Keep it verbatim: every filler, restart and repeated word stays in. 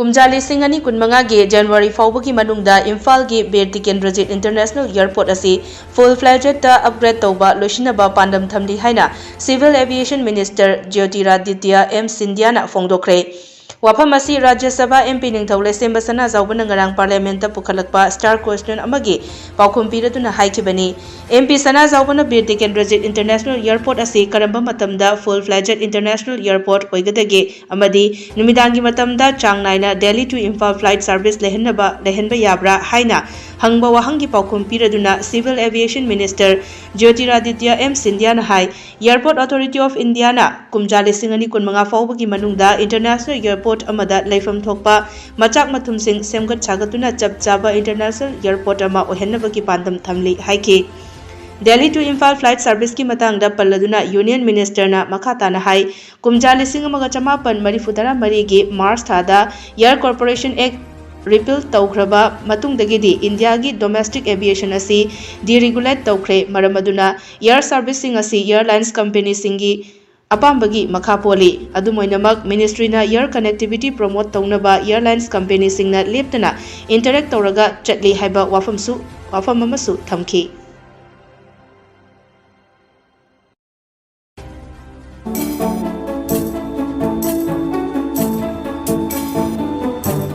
ꯀꯨꯝꯖꯥ ꯂꯤꯁꯤꯡ ꯑꯅꯤ ꯀꯨꯟꯃꯉꯥꯒꯤ ꯖꯅꯋꯥꯔꯤ ꯐꯥꯎꯕꯒꯤ ꯃꯅꯨꯡꯗ ꯏꯝꯐꯥꯜꯒꯤ ꯕꯤꯔ ꯇꯤꯀꯦꯟꯗ꯭ꯔꯖꯤꯠ ꯏꯟꯇꯔꯅꯦꯁꯅꯦꯜ ꯑꯦꯌꯔꯄꯣꯔꯠ ꯑꯁꯤ full-fledged-ꯇ upgrade ꯇꯧꯕ ꯂꯣꯏꯁꯤꯟꯅꯕ ꯄꯥꯟꯗꯝ ꯊꯝꯂꯤ ꯍꯥꯏꯅ Civil Aviation Minister Jyotiraditya M ꯁꯤꯟꯙ꯭ꯌꯥꯅ ꯐꯣꯡꯗꯣꯛꯈ꯭ꯔꯦ꯫ ꯋꯥꯐꯝ ꯑꯁꯤ ꯔꯥꯖ꯭ꯌ ꯁꯚꯥ M P ꯅꯤꯡꯊꯧ ꯂꯩꯁꯦꯝꯕ ꯁꯅꯥꯖꯥꯎꯕꯅ ꯉꯔꯥꯡ Parliament-ꯇ ꯄꯨꯈꯠꯂꯛꯄ star question ꯑꯃꯒꯤ ꯄꯥꯎꯈꯨꯝ ꯄꯤꯔꯗꯨꯅ ꯍꯥꯏꯈꯤꯕꯅꯤ꯫ M P ꯁꯅꯥꯖꯥꯎꯕꯅ Bir Tikendrajit international airport ꯑꯁꯤ ꯀꯔꯝꯕ ꯃꯇꯝꯗ full-fledged international airport ꯑꯣꯏꯒꯗꯒꯦ ꯑꯃꯗꯤ ꯅꯨꯃꯤꯗꯥꯡꯒꯤ ꯃꯇꯝꯗ ꯆꯥꯡ ꯅꯥꯏꯅ Delhi to Imphal flight service ꯂꯩꯍꯟꯅꯕ, ꯂꯩꯍꯟꯕ ꯌꯥꯕ꯭ꯔꯥ ꯍꯥꯏꯅ ꯍꯪꯕ ꯋꯥꯍꯪꯒꯤ ꯄꯥꯎꯈꯨꯝ ꯄꯤꯔꯗꯨꯅ Civil Aviation Minister Jyotiraditya M ꯁꯤꯟꯙ꯭ꯌꯥꯅ ꯍꯥꯏ, Airport Authority of India-ꯅ ꯀꯨꯝꯖꯥ ꯂꯤꯁꯤꯡ ꯑꯅꯤ ꯀꯨꯟꯃꯉꯥ ꯐꯥꯎꯕꯒꯤ ꯃꯅꯨꯡꯗ international airport ꯑꯃꯗ ꯂꯩꯐꯝ ꯊꯣꯛꯄ ꯃꯆꯥꯛ ꯃꯊꯨꯝꯁꯤꯡ ꯁꯦꯝꯒꯠ ꯁꯥꯒꯠꯇꯨꯅ ꯆꯞ ꯆꯥꯕ international airport ꯑꯃ ꯑꯣꯏꯍꯟꯅꯕꯒꯤ ꯄꯥꯟꯗꯝ ꯊꯝꯂꯤ ꯍꯥꯏꯈꯤ꯫ Delhi to Imphal flight service-ꯀꯤ ꯃꯇꯥꯡꯗ ꯄꯜꯂꯗꯨꯅ Union Minister-ꯅ ꯃꯈꯥ ꯇꯥꯅ ꯍꯥꯏ, ꯀꯨꯝꯖꯥ ꯂꯤꯁꯤꯡ ꯑꯃꯒ ꯆꯃꯥꯄꯟ ꯃꯔꯤꯐꯨ ꯇꯔꯥ ꯃꯔꯤꯒꯤ March ꯊꯥꯗ Air Corporation Act repeal ꯇꯧꯈ꯭ꯔꯕ ꯃꯇꯨꯡꯗꯒꯤꯗꯤ ꯏꯟꯗꯤꯌꯥꯒꯤ domestic aviation ꯑꯁꯤ deregulate ꯇꯧꯈ꯭ꯔꯦ꯫ ꯃꯔꯝ ꯑꯗꯨꯅ air service-ꯁꯤꯡ ꯑꯁꯤ airlines company-ꯁꯤꯡꯒꯤ ꯑꯄꯥꯝꯕꯒꯤ ꯃꯈꯥ ꯄꯣꯜꯂꯤ꯫ ꯑꯗꯨꯝ ꯑꯣꯏꯅꯃꯛ, Ministry-ꯅ air connectivity promote ꯇꯧꯅꯕ airlines company-ꯁꯤꯡꯅ ꯂꯦꯞꯇꯅ interact ꯇꯧꯔꯒ ꯆꯠꯂꯤ ꯍꯥꯏꯕ ꯋꯥꯐꯝꯁꯨ, ꯋꯥꯐꯝ ꯑꯃꯁꯨ ꯊꯝꯈꯤ꯫